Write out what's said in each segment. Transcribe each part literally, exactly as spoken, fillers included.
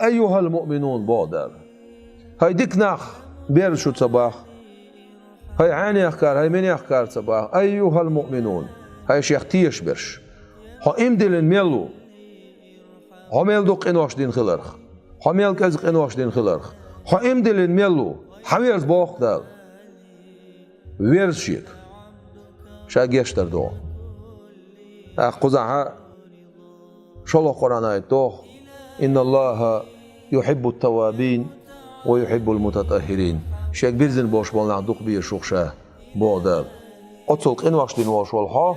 «Айюхьал муъминун», боху Дала. ХӀай дика нах, берзаш шу ца боху. ХӀай хьенехкара, хӀай минехкара ца боху. «Айюхьал муъминун», хӀай шех тешаш берш. Хьо иман диллина мел ву? Хьо мел дукха къинош дина хиларх? Хьо мел кӀезиг къинош дина хиларх? Хьо иман диллина мел ву? Хьан верза боху Дала? Верза шега. Ша гечдар догӀу. ТӀаккха кхузахь шолгӀа Къуръан аят доху: «Инналлаха юхьиббут тавабин ва юхьиббул мутатаххирин». Шега бирзина болуш болу нах дукха беза шух ша, боху Дала. Оццул къинош дина волуш волу хьо,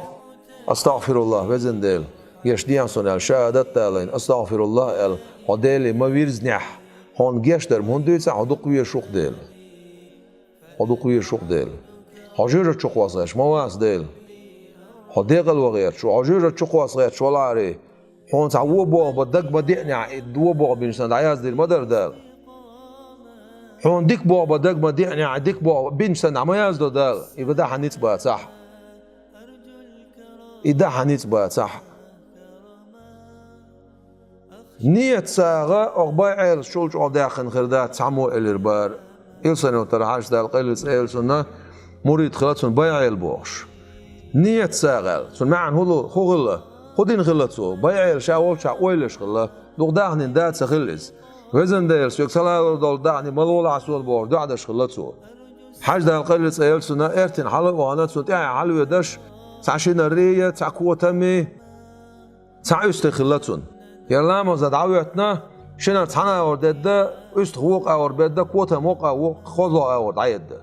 «АстагӀфируллахӀ, везан Дела, гечдехьа суна», аьлла, шахӀадат далийна, «АстагӀфируллахӀ», аьлла, хьо Деле ма вирзинехь, хьуна гечдар ма хӀунда дуьйцу, хьо дукха веза шух Дела. Хьо дукха веза шух Дела. Хьо жоьжахати чу кхосса гӀерташ ма вац Дела. Хьо декъала ван гӀерташ ву, хьо жоьжахати чу кхосса гӀерташ валахьара, хьуна цхьа вон боху бан даг ма деънехь, и вон боху бинчу санна дӀаяздийр ма дара Дала. Хьуна дика боху бан даг ма деънехь, и дика боху бинчу санна дӀа ма яздо Дала, и дан хьан ницкъ бацахь. И дан хьан ницкъ бацахь. Нийят сагӀа оха байӀелаш чул чӀогӀа даьккхина хир дац, цхьаммо элира бара. Илсанов тара Хьаьжа Дала къайле цӀе йойла цунна, мурид хилла цунна байӀел бохуш. Нийят сагӀа аьлла. Цунна маьӀна хӀун лу-, хӀун хилла? ХӀун дина хилла цо? БайӀел ша волчохь ойланаш хилла. Дукха даьхнина да ца хилла иза. «Везан Дела, соьга ца лалур долу даьхни ма лолахь суна», бохуш, доӀа деш хилла цо. Хьаьжа Дала къайле цӀе йойла цунна, эртина хьала а вахана, цунна тӀаьхьа хьалаве даш, цхьа шина рий а, цхьа котам а, цхьа уьстагӀ хилла цунна. Яра ламаза дӀахӀоьттина, шинара цхьана агӀор дедда, уьстагӀа вукху агӀор бедда, котам вукху агӀор, хозлагӀа агӀор дӀаедда.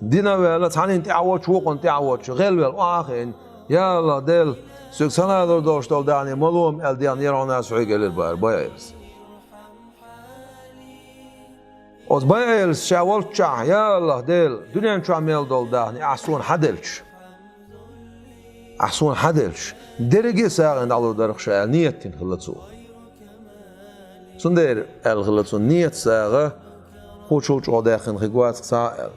Дина а ваьлла, цхьанна тӀаьхьа воцуш, вукхунна тӀаьхьа воцуш, гӀелвелла охьа а хиъна: «Я АллахӀ, Дела, соьга ца лалур долуш долу даьхни ма ло-м», аьлла, дехна яра хьуна ас хьоьга элира бара байӀелас. Оцу байӀелас ша волччохь: «Я АллахӀ, Дела, дуьнен чохь мел долу даьхни ахь суна хьан делча, ахь суна хьан делча, дерриге а сагӀина дӀалур дара-кх ша», аьлла, нийят дина хилла цо. Цундела аьлла хилла цунна: «Нийят сагӀа хӀун чул чӀогӀа даьккхина хир вац-кх цхьа а», аьлла.